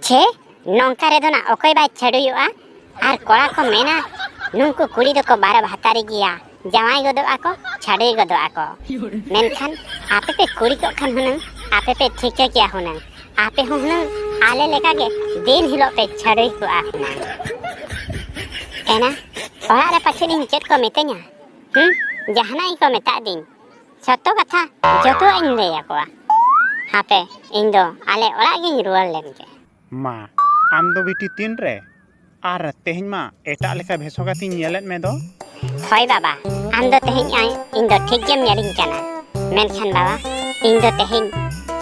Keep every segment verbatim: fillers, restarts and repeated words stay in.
ᱪᱷᱮ, ᱱᱚᱝᱠᱟ ᱨᱮᱫᱚ ᱱᱟ ᱚᱠᱚᱭ ᱵᱟᱭ ᱪᱷᱟᱹᱰᱩᱭᱚᱜᱼᱟ? ᱟᱨ ᱠᱚᱲᱟ ᱠᱚ ᱢᱮᱱᱟ, ᱱᱩᱝᱠᱩ ᱠᱩᱲᱤ ᱫᱚᱠᱚ ᱵᱟᱨᱚ ᱵᱷᱟᱛᱟᱨᱤ ᱜᱮᱭᱟ, ᱡᱟᱶᱟᱭ ᱜᱚᱫᱚᱜ ᱟᱠᱚ, ᱪᱷᱟᱹᱰᱩᱭ ᱜᱚᱫᱚᱜ ᱟᱠᱚ᱾ ᱢᱮᱱᱠᱷᱟᱱ ᱟᱯᱮ ᱯᱮ ᱠᱩᱲᱤ ᱠᱚᱜ ᱠᱷᱟᱱ ᱦᱩᱱᱟᱹᱝ, ᱟᱯᱮ ᱯᱮ ᱴᱷᱤᱠᱟᱹ ᱠᱮᱭᱟ ᱦᱩᱱᱟᱹᱝ, ᱟᱯᱮ ᱦᱚᱸ ᱦᱩᱱᱟᱹᱝ ᱟᱞᱮ ᱞᱮᱠᱟᱜᱮ ᱫᱤᱱ ᱦᱤᱞᱳᱜ ᱯᱮ ᱪᱷᱟᱹᱰᱩᱭ ᱠᱚᱜᱼᱟ ᱦᱩᱱᱟᱹᱝ᱾ ᱮᱱᱟ, ᱚᱲᱟᱜ ᱨᱮ ᱯᱟᱪᱮᱫ ᱤᱧ ᱪᱮᱫ ᱠᱚ ᱢᱤᱛᱟᱹᱧᱟ? ᱦᱩᱸ, ᱡᱟᱦᱟᱱᱟᱜ ᱜᱮᱠᱚ ᱢᱮᱛᱟᱜ ᱫᱤᱧ, ᱡᱷᱚᱛᱚ ᱠᱟᱛᱷᱟ ᱡᱷᱚᱛᱚᱣᱟᱜ ᱤᱧ ᱞᱟᱹᱭ ᱟᱠᱚᱣᱟ᱾ ᱦᱟᱯᱮ, ᱤᱧ ᱫᱚ ᱟᱞᱮ ᱚᱲᱟᱜ ᱜᱤᱧ ᱨᱩᱣᱟᱹᱲ ᱞᱮᱱ ᱜᱮ᱾ ᱢᱟ, ᱟᱢ ᱫᱚ ᱵᱤᱴᱤ ᱛᱤᱱ ᱨᱮ? ᱟᱨ ᱛᱮᱦᱮᱧ ᱢᱟ ᱮᱴᱟᱜ ᱞᱮᱠᱟ ᱵᱷᱮᱥᱚ ᱠᱟᱛᱮᱧ ᱧᱮᱞᱮᱫ ᱢᱮ ᱫᱚ᱾ ᱦᱳᱭ ᱵᱟᱵᱟ, ᱟᱢ ᱫᱚ ᱛᱮᱦᱮᱧ ᱟᱭ-, ᱤᱧ ᱫᱚ ᱴᱷᱤᱠ ᱜᱮᱢ ᱧᱮᱞᱤᱧ ᱠᱟᱱᱟ᱾ ᱢᱮᱱᱠᱷᱟᱱ ᱵᱟᱵᱟ, ᱤᱧ ᱫᱚ ᱛᱮᱦᱮᱧ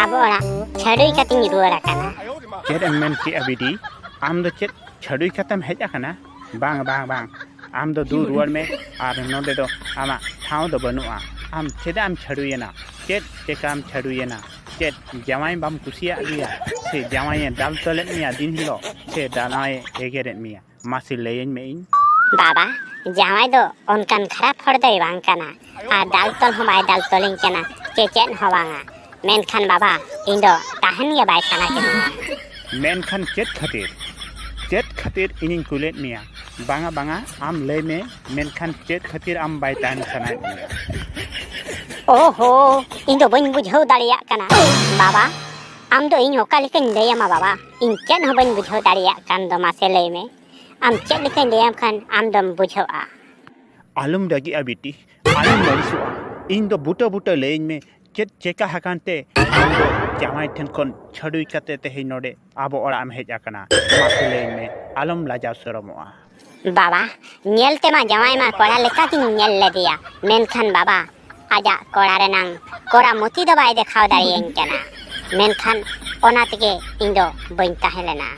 ᱟᱵᱚ ᱚᱲᱟᱜ ᱪᱷᱟᱹᱰᱩᱭ ᱠᱟᱛᱮᱧ ᱨᱩᱣᱟᱹᱲ ᱟᱠᱟᱱᱟ᱾ ᱪᱮᱫ ᱮᱢ ᱢᱮᱱ ᱠᱮᱜᱼᱟ ᱵᱤᱴᱤ? ᱟᱢ ᱫᱚ ᱪᱮᱫ ᱪᱷᱟᱹᱰᱩᱭ ᱠᱟᱛᱮᱢ ᱦᱮᱡ ᱟᱠᱟᱱᱟ? ᱵᱟᱝ, ᱵᱟᱝ, ᱵᱟᱝ, ᱟᱢ ᱫᱚ ᱫᱩ ᱨᱩᱣᱟᱹᱲ ᱢᱮ, ᱟᱨ ᱱᱚᱰᱮ ᱫᱚ ᱟᱢᱟᱜ ᱴᱷᱟᱶ ᱫᱚ ᱵᱟᱹᱱᱩᱜᱼᱟ᱾ ᱟᱢ ᱪᱮᱫᱟᱜ ᱮᱢ ᱪᱷᱟᱹᱰᱩᱭᱮᱱᱟ? ᱪᱮᱫ ᱪᱮᱠᱟᱢ ᱪᱷᱟᱹᱰᱩᱭᱮᱱᱟ? ᱪᱮᱫ ᱡᱟᱶᱟᱭ ᱵᱟᱢ ᱠᱩᱥᱤᱭᱟᱜ ᱜᱮᱭᱟ? ᱥᱮ ᱡᱟᱶᱟᱭᱮ ᱫᱟᱞ ᱛᱚᱞᱮᱫ ᱢᱮᱭᱟ ᱫᱤᱱ ᱦᱤᱞᱳᱜ? ᱥᱮ ᱡᱟᱶᱟᱭᱮ ᱮᱜᱮᱨᱮᱫ ᱢᱮᱭᱟ? ᱢᱟᱥᱮ ᱞᱟᱹᱭᱟᱹᱧ ᱢᱮ ᱤᱧ᱾ ᱵᱟᱵᱟ, ᱡᱟᱶᱟᱭ ᱫᱚ ᱚᱱᱠᱟᱱ ᱠᱷᱟᱨᱟᱯ ᱦᱚᱲ ᱫᱚᱭ ᱵᱟᱝ ᱠᱟᱱᱟ, ᱟᱨ ᱫᱟᱞ ᱛᱚᱞ ᱦᱚᱸ ᱵᱟᱭ ᱫᱟᱞ ᱛᱚᱞᱤᱧ ᱠᱟᱱᱟ, ᱪᱮ ᱪᱮᱫ ᱦᱚᱸ ᱵᱟᱝᱟ᱾ ᱢᱮᱱᱠᱷᱟᱱ ᱵᱟᱵᱟ, ᱤᱧ ᱫᱚ ᱛᱟᱦᱮᱱ ᱜᱮ ᱵᱟᱭ ᱥᱟᱱᱟ ᱠᱤᱫᱤᱧᱟ᱾ ᱢᱮᱱᱠᱷᱟᱱ ᱪᱮᱫ ᱠᱷᱟᱹᱛᱤᱨ? ᱪᱮᱫ ᱠᱷᱟᱹᱛᱤᱨ ᱤᱧᱤᱧ ᱠᱩᱞᱮᱫ ᱢᱮᱭᱟ? ᱵᱟᱝᱟ, ᱵᱟᱝᱟ, ᱟᱢ ᱞᱟᱹᱭ ᱢᱮ, ᱢᱮᱱᱠᱷᱟᱱ ᱪᱮᱫ ᱠᱷᱟᱹᱛᱤᱨ ᱟᱢ ᱵᱟᱭ ᱛᱟᱦᱮᱱ ᱥᱟᱱᱟᱭᱮᱫ ᱢᱮᱭᱟ? ᱳᱦᱳ, ᱤᱧ ᱫᱚ ᱵᱟᱹᱧ ᱵᱩᱡᱷᱟᱹᱣ ᱫᱟᱲᱮᱭᱟᱜ ᱠᱟᱱᱟ᱾ ᱵᱟᱵᱟ, ᱟᱢ ᱫᱚ ᱤᱧ ᱚᱠᱟ ᱞᱮᱠᱟᱧ ᱞᱟᱹᱭᱟᱢᱟ ᱵᱟᱵᱟ? ᱤᱧ ᱪᱮᱫ ᱦᱚᱸ ᱵᱟᱹᱧ ᱵᱩᱡᱷᱟᱹᱣ ᱫᱟᱲᱮᱭᱟᱜ ᱠᱟᱱ ᱫᱚ, ᱢᱟᱥᱮ ᱞᱟᱹᱭ ᱢᱮ᱾ ᱟᱢ ᱪᱮᱫ ᱞᱮᱠᱟᱧ ᱞᱟᱹᱭᱟᱢ ᱠᱷᱟᱱ ᱟᱢ ᱫᱚᱢ ᱵᱩᱡᱷᱟᱹᱣᱟ? ᱟᱞᱚᱢ ᱨᱟᱹᱜᱤᱜᱼᱟ ᱵᱤᱴᱤ, ᱟᱞᱚᱢ ᱟᱹᱲᱤᱥᱚᱜᱼᱟ᱾ ᱤᱧ ᱫᱚ ᱵᱩᱴᱟᱹ ᱵᱩᱴᱟᱹ ᱞᱟᱹᱭᱟᱹᱧ ᱢᱮ, ᱪᱮᱫ ᱪᱮᱠᱟ ᱟᱠᱟᱱ ᱛᱮ ᱟᱢ ᱫᱚ ᱡᱟᱶᱟᱭ ᱴᱷᱮᱱ ᱠᱷᱚᱱ ᱪᱷᱟᱹᱰᱩᱭ ᱠᱟᱛᱮ ᱛᱮᱦᱮᱧ ᱱᱚᱰᱮ ᱟᱵᱚ ᱚᱲᱟᱜ ᱮᱢ ᱦᱮᱡ ᱟᱠᱟᱱᱟ? ᱢᱟᱥᱮ ᱞᱟᱹᱭᱟᱹᱧ ᱢᱮ, ᱟᱞᱚᱢ ᱞᱟᱡᱟᱣ ᱥᱚᱨᱚᱢᱚᱜᱼᱟ᱾ ᱵᱟᱵᱟ, ᱧᱮᱞ ᱛᱮᱢᱟ ᱡᱟᱶᱟᱭ ᱢᱟ ᱠᱚᱲᱟ ᱞᱮᱠᱟᱜᱤᱧ ᱧᱮᱞ ᱞᱮᱫᱮᱭᱟ, ᱢᱮᱱᱠᱷᱟᱱ ᱵᱟᱵᱟ, ᱟᱡᱟᱜ ᱠᱚᱲᱟ ᱨᱮᱱᱟᱝ ᱠᱚᱨᱟ ᱢᱩᱛᱤ ᱫᱚ ᱵᱟᱭ ᱫᱮᱠᱷᱟᱣ ᱫᱟᱲᱮᱭᱟᱹᱧ ᱠᱟᱱᱟ᱾ ᱢᱮᱱᱠᱷᱟᱱ ᱚᱱᱟ ᱛᱮᱜᱮ ᱤᱧ ᱫᱚ ᱵᱟᱹᱧ ᱛᱟᱦᱮᱸ ᱞᱮᱱᱟ᱾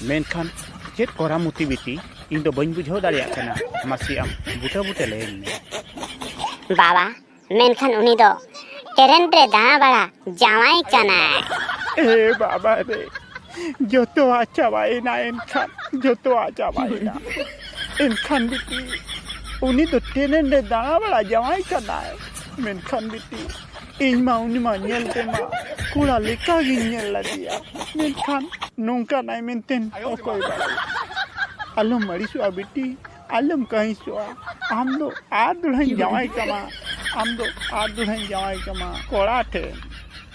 ᱢᱮᱱᱠᱷᱟᱱ ᱪᱮᱫ ᱠᱚᱨᱟ ᱢᱩᱛᱤ ᱵᱤᱴᱤ? ᱤᱧ ᱫᱚ ᱵᱟᱹᱧ ᱵᱩᱡᱷᱟᱹᱣ ᱫᱟᱲᱮᱭᱟᱜ ᱠᱟᱱᱟ᱾ ᱢᱟᱥᱮ ᱟᱢ ᱵᱩᱴᱟᱹ ᱵᱩᱴᱟᱹ ᱞᱟᱹᱭᱟᱹᱧ ᱢᱮ᱾ ᱵᱟᱵᱟ, ᱢᱮᱱᱠᱷᱟᱱ ᱩᱱᱤ ᱫᱚ ᱴᱨᱮᱱ ᱨᱮ ᱫᱟᱬᱟ ᱵᱟᱲᱟ ᱡᱟᱶᱟᱭ ᱠᱟᱱᱟᱭ᱾ ᱮ ᱵᱟᱵᱟ ᱨᱮ, ᱡᱚᱛᱚᱣᱟᱜ ᱪᱟᱵᱟᱭᱮᱱᱟ ᱮᱱᱠᱷᱟᱱ, ᱡᱚᱛᱚᱣᱟᱜ ᱪᱟᱵᱟᱭᱮᱱᱟ᱾ ᱮᱱᱠᱷᱟᱱ ᱵᱤᱴᱤ, ᱩᱱᱤ ᱫᱚ ᱴᱨᱮᱱ ᱨᱮ ᱫᱟᱬᱟ ᱵᱟᱲᱟ ᱡᱟᱶᱟᱭ ᱠᱟᱱᱟᱭ᱾ ᱢᱮᱱᱠᱷᱟᱱ ᱵᱤᱴᱤ, ᱤᱧ ᱢᱟ ᱩᱱᱤ ᱢᱟ ᱧᱮᱞ ᱛᱮᱢᱟ ᱠᱚᱲᱟ ᱞᱮᱠᱟ ᱜᱤᱧ ᱧᱮᱞ ᱞᱮᱫᱮᱭᱟ, ᱢᱮᱱᱠᱷᱟᱱ ᱱᱚᱝᱠᱟᱱᱟᱭ ᱢᱮᱱᱛᱮ ᱚᱠᱚᱭ ᱵᱟᱲᱟᱭᱟ? ᱟᱞᱚᱢ ᱟᱹᱲᱤᱥᱚᱜᱼᱟ ᱵᱤᱴᱤ, ᱟᱞᱚᱢ ᱠᱟᱹᱦᱤᱥᱚᱜᱼᱟ᱾ ᱟᱢ ᱫᱚ ᱟᱨ ᱫᱚᱲᱦᱟᱧ ᱡᱟᱶᱟᱭ ᱠᱟᱢᱟ, ᱟᱢ ᱫᱚ ᱟᱨ ᱫᱚᱲᱦᱟᱧ ᱡᱟᱶᱟᱭ ᱠᱟᱢᱟ ᱠᱚᱲᱟ ᱴᱷᱮᱱ᱾